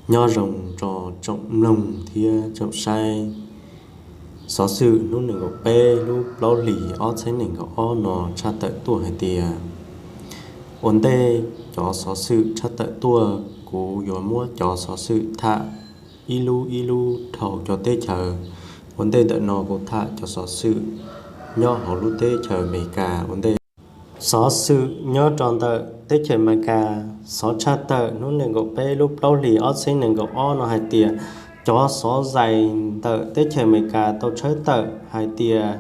Nyob zoo rau tsoom mloog thiab tsoom saib. Xov xwm hnub nees nkaum peb lub plaub hlis ob txhiab nees nkaum ob no tshaj tawm tuaj hais tias, ua ntej cov xov xwm tshaj tawm tuaj, kuv yuav muab cov xov xwm tham ib lub ib lub dhau cov teb chaws. Ua ntej ntawm no kuv tham cov xov xwm nyob hauv lub teb chaws Amelikas ua ntej. Xov xwm nyob rau ntawm teb chaws Amelikas, xov tshaj tawm hnub nees nkaum peb lub plaub hlis ob txhiab nees nkaum ob no hais tias, cov xov zais ntawm teb chaws Amelikas tau tshawb tawm hais tias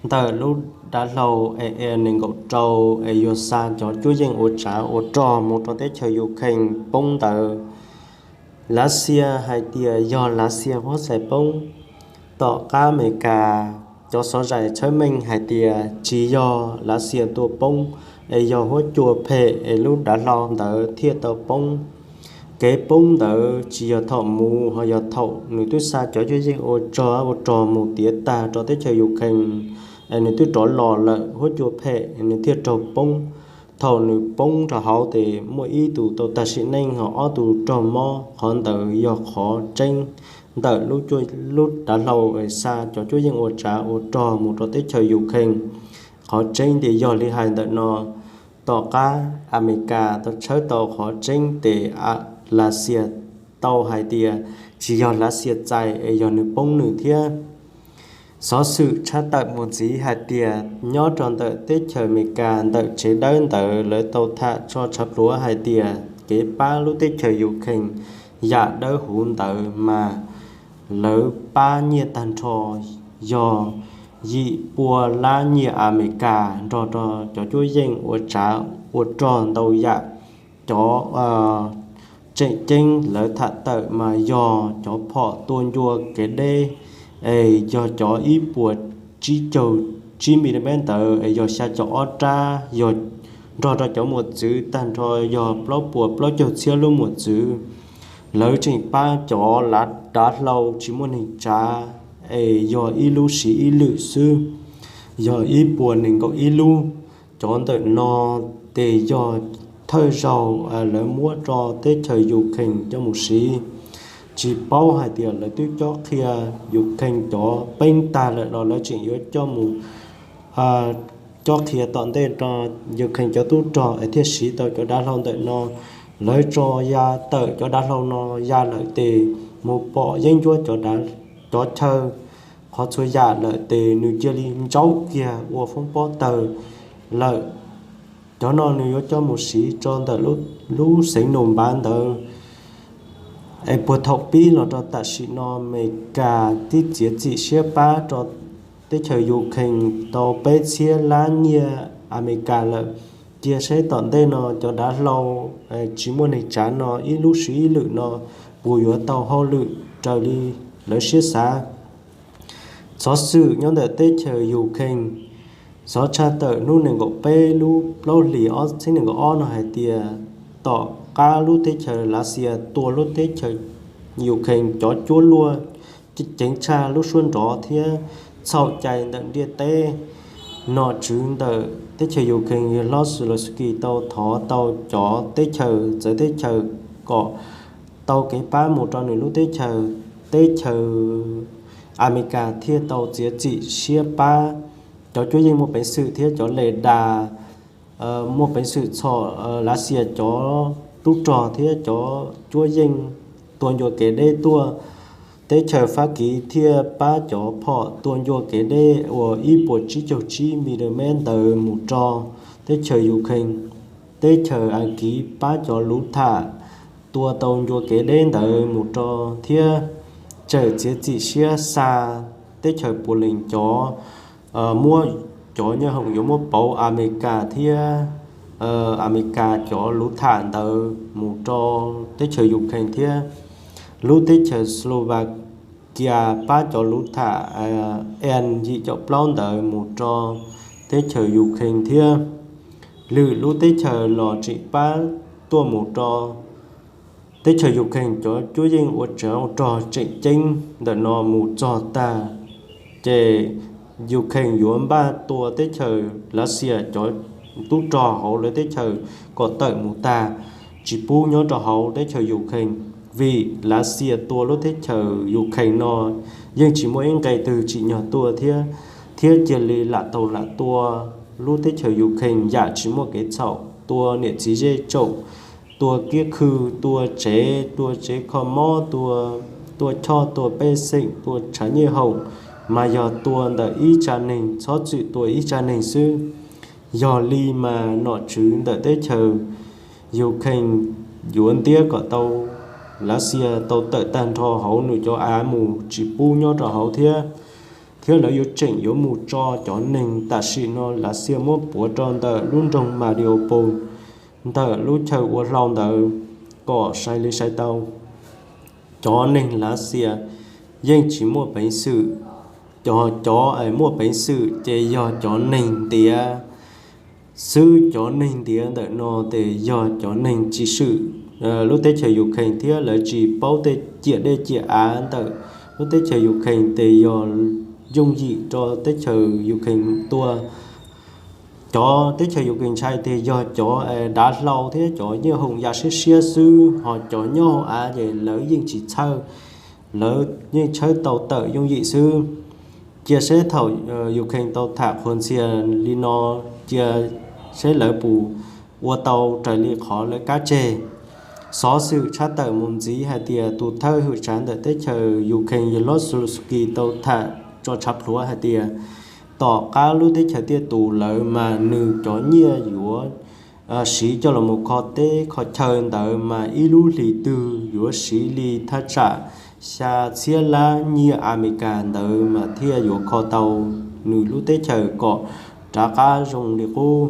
ntawm lub dav hlau es nees nkaum rau es yuav xa cov cuab yeej ua tsav ua rog mus rau teb chaws Ukraine poob ntawd, Lav Xias hais tias yog Lav Xias huab xais poob. Tom qab Amelikas cov xov zais tshawb meej hais tias tsis yog Lav Xias tua poob, es yog huab cua phem es lub dav hlau ntawd thiaj tau poob. Kev poob ntawd tsis yog thaum mus, ho yog thaum nws twb xa cov cuab yeej ua tsav ua rog mus tiav tag rau teb chaws Ukraine, es nws twb rov los lawm huab cua phem nws thiaj raug poob. Thaum nws poob rau hauv ces muaj ib tus tau tag sim neej, ho ob tus raug mob. Qhov ntawd yog qhov tseeb ntawm lub dav hlau xa cov cuab yeej ua tsav ua rog mus rau teb chaws Ukraine. Qhov tseeb ces yog li hais ntawm no. Tom qab Amelikas tau tshawb tau qhov tseeb ces Lav Xias tau hais tias tsis yog Lav Xias txais es yog nws poob nws thiab. Xov xwm tshaj tawm mus ntxiv hais tias nyob rau ntawm teb chaws Amelikas ntawm tsev dawb ntawd lawv tau tham tso tshav pluav hais tias kev pab lub teb chaws Ukraine yam dawb huv ntawd mas lawv pab nyiaj tag nrho yog yim pua lab nyiaj Amelikas nrog rau cov cuab yeej ua tsav ua rog ntau yam. Cov tseem ceeb lawv tham tawm mas yog cov phom tua ncua kev deb, es yog cov ib puas tsib caug tsib milimev ntawd es yog xya caum ob rab, yog nrog rau cov mos txwv tag nrho yog plaub puas plaub caug txhiab lub mos txwv. Lawv tseem pab cov dav hlau tsis muaj neeg tsav, es yog ib lub siv ib lwm xwb, yog ib puas nees nkaum ib lub. Cov ntawm no ces yog thawj zaug lawv muab rau teb chaws Ukraine coj mus siv. Tsis paub hais tias lawv twb cob qhia Ukraine cov peeb tag lawm los lawv tseem yuav coj mus cob qhia tom ntej rau Ukraine cov tub rog es thiaj siv tau cov dav hlau ntawm no. Lawv tso ya tawm cov dav hlau no ya lawm tes mus pom yeeb ncuab cov chaw, qhov txhua yam lawm tes nws cia li ntsaub kiag ua foob pob tawg lawm. Cov no nws yuav coj mus siv rau ntawm lub xeev Nus Npav ntawd. Es puag thaum pib los rau tam sim no Amelikas twb txiav txim siab pab rau teb chaws Ukraine tau peb txhiab lab nyiaj Amelikas lawm. Cia saib tom ntej no cov dav hlau tsis muaj neeg tsav no ib lub siv ib lwm no puas yuav tau hauj lwm raws li lawv siab xav. Xov xwm nyob ntawm teb chaws Ukraine, xov tshaj tawm hnub nees nkaum peb lub plaub hlis ob txhiab nees nkaum ob no hais tias tom qab lub teb chaws Lav Xias tua lub teb chaws Ukraine cov cuab luaj ceev tshaj lub suab nrov thiab txhaum cai ntawm ntiaj teb, nom tswv ntawm teb chaws Ukraine yog hlob Zelensky tau thov tau cov teb chaws txawv teb chaws kom tau kev pab mus rau nws lub teb chaws. Teb chaws Amelikas thiaj tau txiav txim siab pab cov cuab yeej muaj peev xwm thiab cov le das muaj peev xwm txhom Lav Xias cov tub rog thiab cov cuab yeej tua ncua kev deb tuaj. Teb chaws Fab Kis thiaj pab cov phom tua ncua kev deb uas ib puas tsib caug tsib milimev ntawd mus rau teb chaws Ukraine. Teb chaws Askiv pab cov luv tham tua tau ncua kev deb ntawd mus rau thiab tseem txiav txim siab xa teb chaws Pulees cov muab cov nyoob hoom yuav muab pauv Amelikas thiab Amelikas cov luv tham ntawd mus rau teb chaws Ukraine thiab. Lub teb chaws Slovakia pab cov luv tham An yim caum plaub ntawd mus rau teb chaws Ukraine thiab. Lwm lub teb chaws los tseem pab tuaj mus rau teb chaws Ukraine cov cuab yeej ua tsav ua rog tseem ceeb ntawm no mus txog tag, ces Ukraine yuav npaj tua teb chaws Lav Xias cov tub rog hauv lawv teb chaws kom tawm mus tag, tsis pub nyob rau hauv teb chaws Ukraine. Vim Lav Xias tua lub teb chaws Ukraine no yeej tsis muaj ib nqe twg tsim nyog tua thiab, thiab cia li lam tau lam tua lub teb chaws Ukraine yam tsis muaj kev txhaum, tua niam txiv zej tsaum, tua kiab khw, tua tsev, tua tsev kho mob, tua, tua choj, tua pej xeem, tua tshav nyiaj hoom, mas yog tua ntawm ib tsa neeg, txhob txwm tua ib tsa neeg xwb. Yog li mas nom tswv ntawm teb chaws Ukraine yuav ntiab kom tau Lav Xias tau tawm tag nrho hauv nws cov av mus tsis pub nyob rau hauv thiab, thiab lawv yuav tseem yuav mus tso cov neeg tam sim no Lav Xias muab puav rau ntawm lub nroog Mariupol ntawm lub chaw ua hlau ntawd kom sai li sai tau. Cov neeg Lav Xias yeej tsis muaj peev xwm, cov, cov muaj peev xwm ces yog cov neeg ntiav xwb. Cov neeg ntiav ntawm no ces yog cov neeg tsis swm lub teb chaws Ukraine thiab lawv tsis paub tej ciam dej ciam av ntawm lub teb chaws Ukraine ces yog yooj yim rau teb chaws Ukraine tua. Cov teb chaws Ukraine ntshai tias yog cov dav hlau thiab cov nyiaj hoom ya siab siab xwb, ho cov nyob hauv av ces lawv yeej tsis txhawj, lawv yeej tshawb tau tawm yooj yim xwb. Cia seb thaum Ukraine tau tham qhuas ntxhias li no, cia seb lawv puas ua tau raws li qhov lawv kab tseg. Xov xwm tshaj tawm mus ntxiv hais tias tus thawj hwm tsav ntawm teb chaws Ukraine yog Zelensky tau tham tso tshav plhuav hais tias tom qab lub teb chaws tiaj tus lawm mas nws cov nyiaj yuav siv coj los mus kho teb kho chaw ntawd mas ib lub hlis twg yuav siv li thaj tsam xya txhiab lab nyiaj Amelikas ntawd mas thiaj yuav kho tau nws lub teb chaws kom rov qab zoo li qub.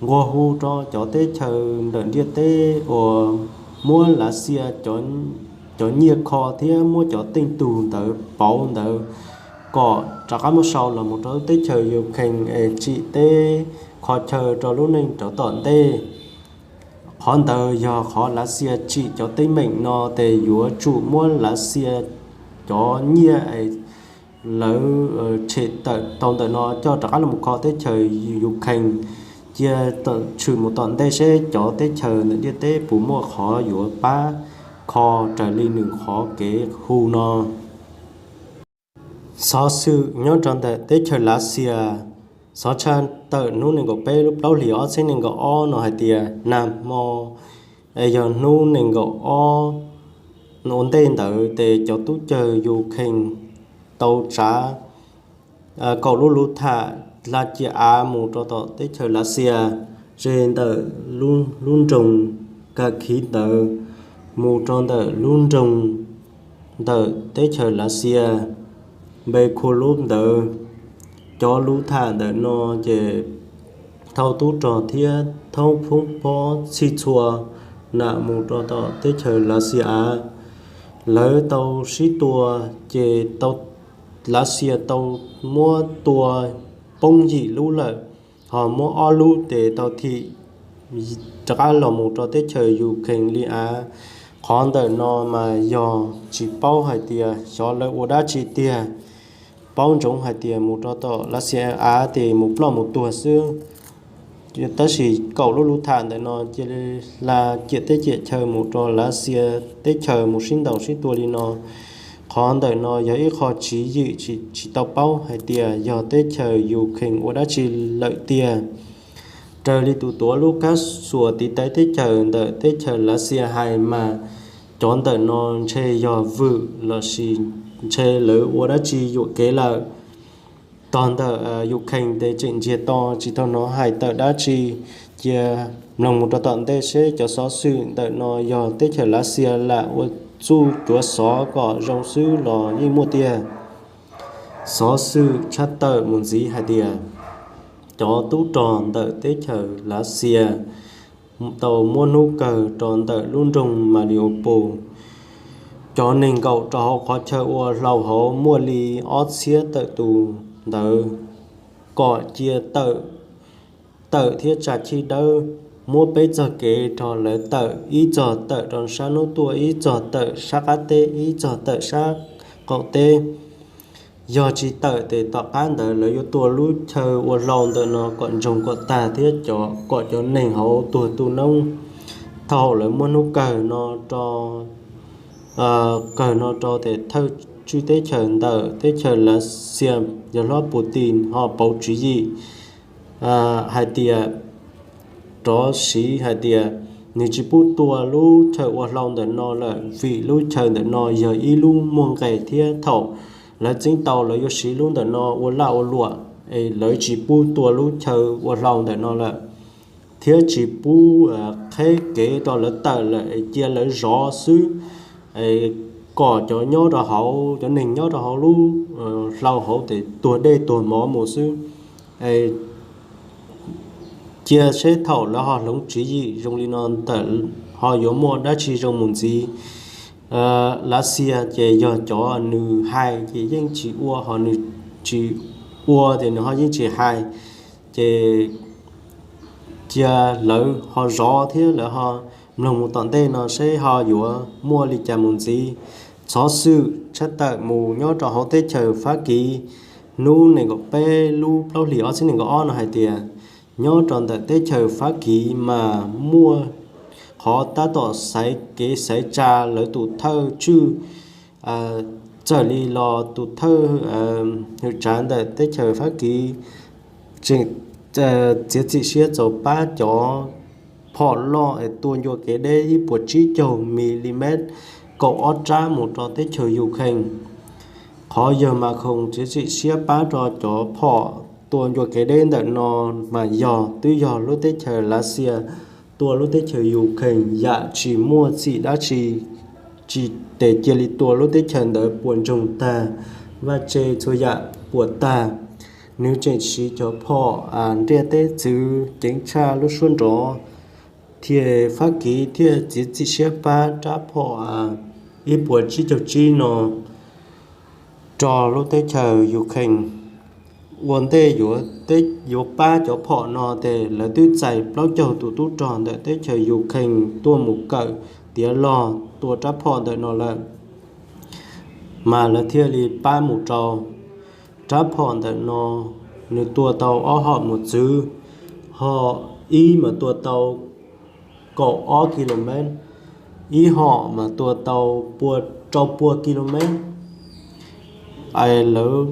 Nqua hu rau cov teb chaws ntawm ntiaj teb uas muab Lav Xias cov nyiaj kho thiab muab cov teej tug ntawd pauv ntawd kom rov qab muab sau los mus rau lub teb chaws Ukraine es tsim teb kho chaw rau lub neej rau tom ntej. Qhov ntawd yog qhov Lav Xias tsim cov teeb meem no ces yuav tsum muab Lav Xias cov nyiaj es lawv tshem tau ntawm no coj rov qab los kho teb chaws Ukraine, cia tshwm mus tom ntej seb cov teb chaws ntawm ntiaj teb puas muaj qhov yuav pab kho raws li nws qhov kev hu no. Xov xwm nyob rau ntawm teb chaws Lav Xias, xov tshaj tawm hnub nees nkaum peb lub plaub hlis ob txhiab nees nkaum ob no hais tias nag hmo es yog hnub nees nkaum ob ua ntej ntawd ces cov tub cawg Ukraine tau tsav kaum lub luv tham hla ciam av mus rau tom teb chaws Lav Xias, ze ntawm lub nroog Kharkiv ntawd mus rau ntawm lub nroog ntawm teb chaws Lav Xias, Npe Khu Lub ntawd. Cov luv tham ntawm no ces thauj tub rog thiab thauj phoob pob txhij txhua nam mus rau tom teb chaws Lav Xias av. Lawv tau sib tua ces Lav Xias tau muab tua poob yim lub lawm, ho muab ob lub ces tau thim rov qab los mus rau teb chaws Ukraine li av. Qhov ntawm no mas yog tsis paub hais tias xyov lawv ua dab tsi tiag, paub ntsoov hais tias mus rau tom Lav Xias av ces mus ploj mus tuag xwb. Tab sis kaum lub luv tham ntawm no cia li hla ciam teb ciam chaw mus rau Lav Xias teb chaws mus sib ntaus sib tua li no. Qhov ntawm no yog ib qho tswv yim tsis tau paub hais tias yog teb chaws Ukraine ua dab tsi lawm tiag. Raws li tus tuav lub kab xuas tiv thaiv teb chaws ntawm teb chaws Lav Xias hais mas cov ntawm no ntshe yog vwm lossis ntshe lawv ua dab tsi yuam kev lawm. Tog ntawm Ukraine ces tseem ntsiag to tsis tau hnov hais tawm dab tsi. Cia mloog mus rau tom ntej seb cov xov xwm ntawm no yog teb chaws Lav Xias lam ua txuj cuav xov kom zoo xwb los yeej muaj tiag. Xov xwm tshaj tawm mus ntxiv hais tias cov tub rog ntawm teb chaws Lav Xias tau muab hnub kawg rau ntawm lub nroog Mariupol. Cov neeg nkaum rau hauv qhov chaw ua hlau hauv muaj li ob txhiab tawm tus ntawd kom cia tawm thiab tsa chij dawb, muab peb txog kev rau lawv tawm, ib txog tawm rau sab hnub tuaj, ib txog tawm sab qab teb, ib txog tawm sab qaum teb. Yog tsis tawm ces tom qab ntawd lawv yuav tua lub chaw ua hlau ntawm no kom ntsoog kom tag thiab cov, kom cov neeg hauv tuag tu noob. Thaum lawv muab hnub kawg no rau kawg no rau tes thawj tswj teb chaws ntawm teb chaws Lav Xias yawg hlob Putin ho pauv tswv yim hais tias, rov siv hais tias nws tsis pub tua lub chaw ua hlau ntawm no lawm, vim lub chaw ntawm no yog ib lub muag nqes thiab thaum lawv txeeb tau lawv yuav siv lub ntawm no ua laj ua luam, es lawv tsis pub tua lub chaw ua hlau ntawm no lawm, thiab tsis pub qheb kev rau lawv tawm lawm, es cia lawv zov xwb. Kom cov nyob rau hauv, cov neeg nyob rau hauv lub hlau hauv tes tuag dej tuag mov mus xwb. Cia seb thaum lawv ho hloov tswv yim zoo li no ntawm ho yuav muaj dab tsi zoo mus ntxiv. Lav Xias ces yog cov nws hais ces yeej tsis ua, ho nws tsis ua ces nws ho yeej tsis hais. Ces cia lawv ho zov thiab lawv ho mloog mus tom ntej no seb ho yuav muaj li cas mus ntxiv. Xov xwm tshaj tawm mus nyob rau hauv teb chaws Fab Kiv hnub nees nkaum peb lub plaub hlis ob txhiab nees nkaum ob no hais tias, nyob rau ntawm teb chaws Fab Kiv mas muaj qhov tab tom xaiv kev xaiv tsa lawv tus thawj tswj. Txawm li los tus thawj hwm tsav ntawm teb chaws Fab Kiv tseem txiav txim siab txaus pab cov phom loj es tua ncua kev deb ib puas tsib caug milimet kaum ob rab mus rau teb chaws Ukraine. Qhov yawg Macron txiav txim siab pab rau cov phom tua ncua kev deb ntawm no mas yog twb yog lub teb chaws Lav Xias tua lub teb chaws Ukraine yam tsis muaj txim dab tsi, tsis tes cia li tua lub teb chaws ntawd puas ntsoog tag, vaj tse txhua yam puas tag. Nws tseem siv cov phom ntiaj teb txwv ceev tshaj lub suab nrov, thiaj Fab Kiv thiaj txiav txim siab pab rab phom ib puas tsib caug tsib no rau lub teb chaws Ukraine. Ua ntej yuav pab cov phom no tes lawv twb txais plaub caug tus tub rog ntawm teb chaws Ukraine tuaj mus kawm tiav log tua rab phom ntawm no lawm, mas lawv thiaj li pab mus rau. Rab phom ntawm no nws tua tau ob hom mus txwv, hom ib mas tua tau kaum ob kilomev, ib hom mas tua tau rau pua kilomev. Lawv,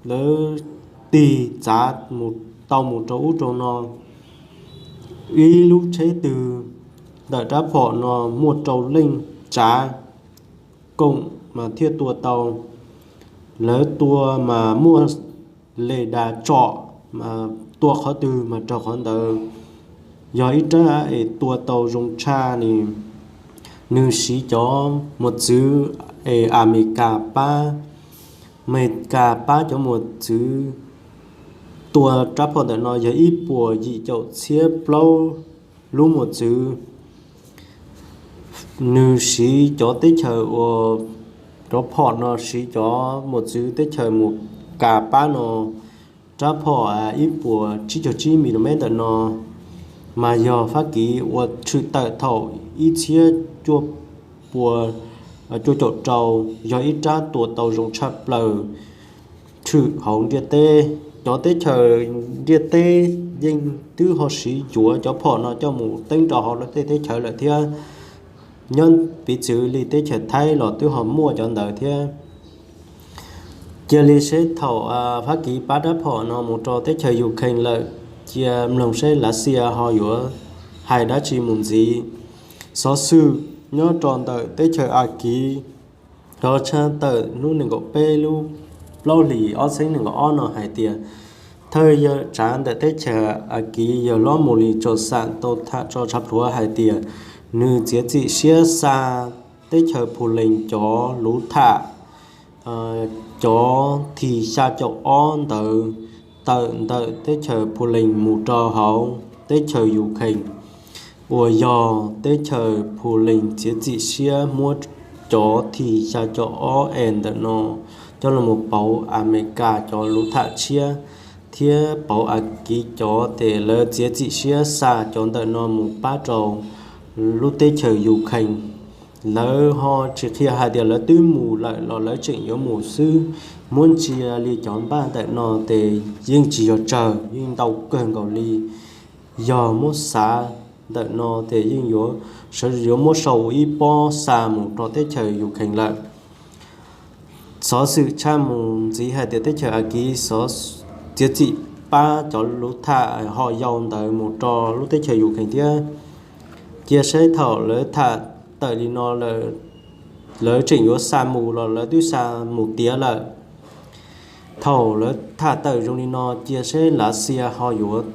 lawv tig txav tau mus rau ub rau no. Ib lub tsheb twg ntawm rab phom no muaj rau leej tsav koom mas thiaj tua tau. Lawv tua mas muaj le das tsom, tua qhov twg mas raug qhov ntawd. Yog ib rab es tua tau zoo tshaj ni. Nws siv cov mos txwv es Amelikas pab, Amelikas pab cov mos txwv tua rab phom ntawm no yog ib puas yim caum txhiab plaub lub mos txwv. Nws siv cov teb chaws uas, cov phom no siv cov mos txwv teb chaws Amelikas pab no, rab phom ib puas tsib caug tsib milomev ntawm no mas yog Fab Kiv ua tshwm tawm thaum ib txhiab cuaj pua cuaj caum rau, yog ib rab tua tau zoo tshaj plaws tshwm hauv ntiaj teb. Cov teb chaws ntiaj teb yeej twb ho siv yuav cov phom no coj mus teeb rau hauv lawv tej teb chaws lawm thiab. Nyob piv txwv li teb chaws Thaib los twb ho muaj cov ntawd thiab. Cia li seb thaum Fab Kiv pab rab phom no mus rau teb chaws Ukraine lawm, cia mloog seb Lav Xias ho yuav hais dab tsi mus ntxiv. Xov xwm nyob rau ntawm teb chaws A Kiv, rov tshaj tawm hnub nees nkaum peb lub plaub hlis ob txhiab nees nkaum ob no hais tias thawj yawg tsav ntawm teb chaws A Kiv yawg hlob Mus Lis Tsaus Xam tau tham tso tshav pluav hais tias nws txiav txim siab xa teb chaws Phu Lees cov luv tham, cov Thi xya caum ob ntawd tawm ntawm teb chaws Phu Lees mus rau hauv teb chaws Ukraine, uas yog teb chaws Phu Lees txiav txim siab muab cov Thi xya caum ob e ntawm no coj los pauv Amelikas cov luv tham tshiab thiab pauv A Kiv cov tes lawv txiav txim siab xa cov ntawm no mus pab rau lub teb chaws Ukraine. Lawv ho tsis qhia hais tias lawv twb mus lawm los lawv tseem yuav mus xwb. Muab ntsia li cov npaj ntawm no tes yeej tsis yog tsawg, yeej ntau kawg nkaus li. Yog muab xav ntawm no ces yeej yuav sawv yuav muab sau ib pob xa mus rau teb chaws Ukraine lawm. Xov xwm tshaj mus ntxiv hais tias teb chaws Akiv txiav txim pab cov lub tham ho yau ntawd mus rau lub teb chaws Ukraine thiab. Cia saib thaum lawv tham tawm li no lawm, lawv tseem yuav xa mus los lawv twb xa mus tiav lawm. Thaum lawv tham tawm zoo li no cia saib Lav Xias ho yuav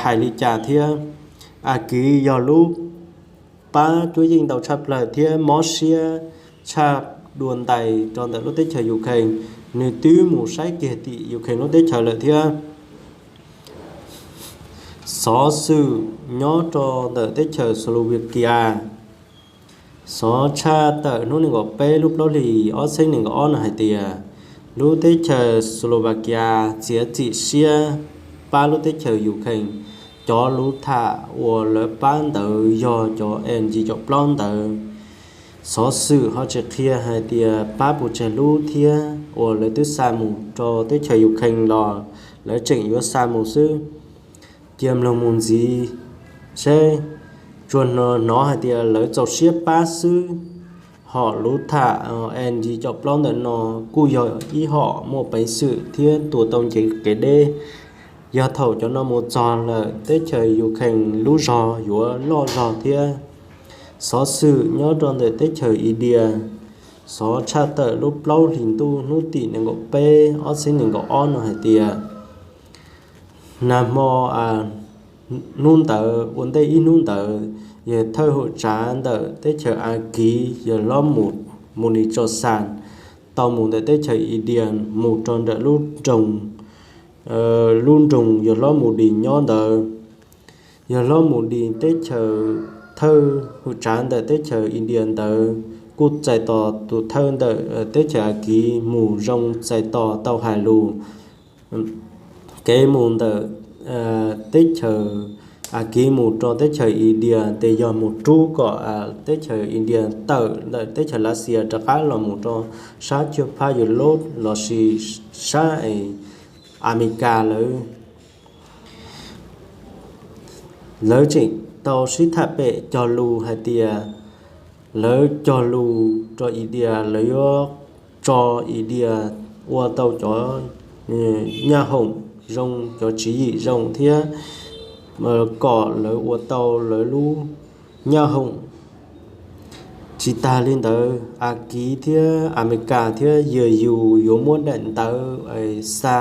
hais li cas thiab. Akiv yog lub pab cuab yeej ntau tshaj plaws thiab mob siab tshaj dua ntais rau ntawm lub teb chaws Ukraine, nws twb mus saib kiag tim Ukraine lub teb chaws lawm thiab. Xov xwm nyob rau ntawm teb chaws Slovakia, xov tshaj tawm hnub nees nkaum peb lub plaub hlis ob txhiab nees nkaum ob no hais tias lub teb chaws Slovakia txiav txim siab pab lub teb chaws Ukraine cov lub tham uas lawv pab ntawd yog cov N yim caum plaub ntawd. Xov xwm ho tsis qhia hais tias pab puas tsawg lub thiab uas lawv twb xa mus rau teb chaws Ukraine los lawv tseem yuav xa mus xwb. Cia mloog mus ntxiv seb, tsuas hnov hais tias lawv txaus siab pab xwb. Hom lub tham N yim caum plaub ntawm no kuj yog ib hom muaj peev xwm thiab tua tau nce kev deb. Yog thaum cov no mus txog lawm teb chaws Ukraine lub zog yuav loj zog thiab. Xov xwm nyob rau ntawm teb chaws India, xov tshaj tawm lub plaub hlis ntuj hnub tim nees nkaum peb ob txhiab nees nkaum ob no hais tias nag hmo hnub ntawd ua ntej ib hnub ntawd, yawg thawj hwm tsav ntawm teb chaws Akiv yawg hlob Modi tso xas tau mus ntawm teb chaws India mus rau nram lub nroog, lub nroog yawg hlob Modi nyob ntawd. Yawg hlob Modi teb chaws thawj hwm tsav ntawm teb chaws India ntawd kuj txais tos tus thawj ntawm teb chaws Akiv mus zoo txais tos tau hais lus kev mus ntawm teb chaws Akiv mus rau teb chaws India ces yog mus rub kom teb chaws India tawm ntawm teb chaws Lav Xias rov qab los mus rau sab cuaj phab Yus Lauv lossis sab Amelikas lawm. Lawv tseem tau sib tham pem cog lus hais tias lawv cog lus rau India, lawv yuav tso India ua tau cov nyaj hoom zoo, cov tswv yim zoo thiab kom lawv ua tau lawv lub nyaj hoom. Tsis tas li ntawd, Akiv thiab Amelikas thiab yawg yus yuav muab daim ntawv xa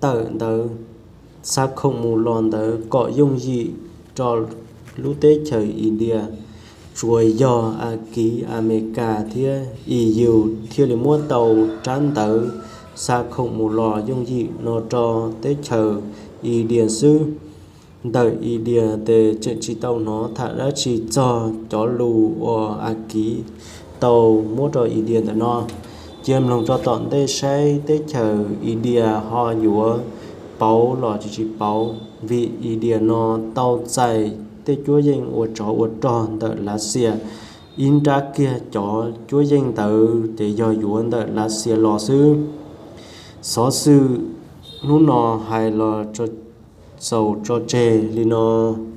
tawm ntawd, xa khoom mus los ntawd kom yooj yim rau lub teb chaws India. Tsuas yog Akiv, Amelikas thiab E U thiaj li muab tau rab ntawv xa khoom mus los yooj yim no rau teb chaws India xwb. Ntawm India ces tseem tsis tau hnov tham dab tsi txog cov lus uas Akiv tau muab rau India ntawm no. Cia mloog rau tom ntej saib teb chaws India ho yuav pauv los tsis tsis pauv, vim India no tau txais tej cuab yeej ua tsov ua rog ntawm Lav Xias, ib nrab kiag cov cuab yeej ntawd ces yog yuav ntawm Lav Xias los xwb. Xov xwm hnub no hais los txaus tso tseg li no.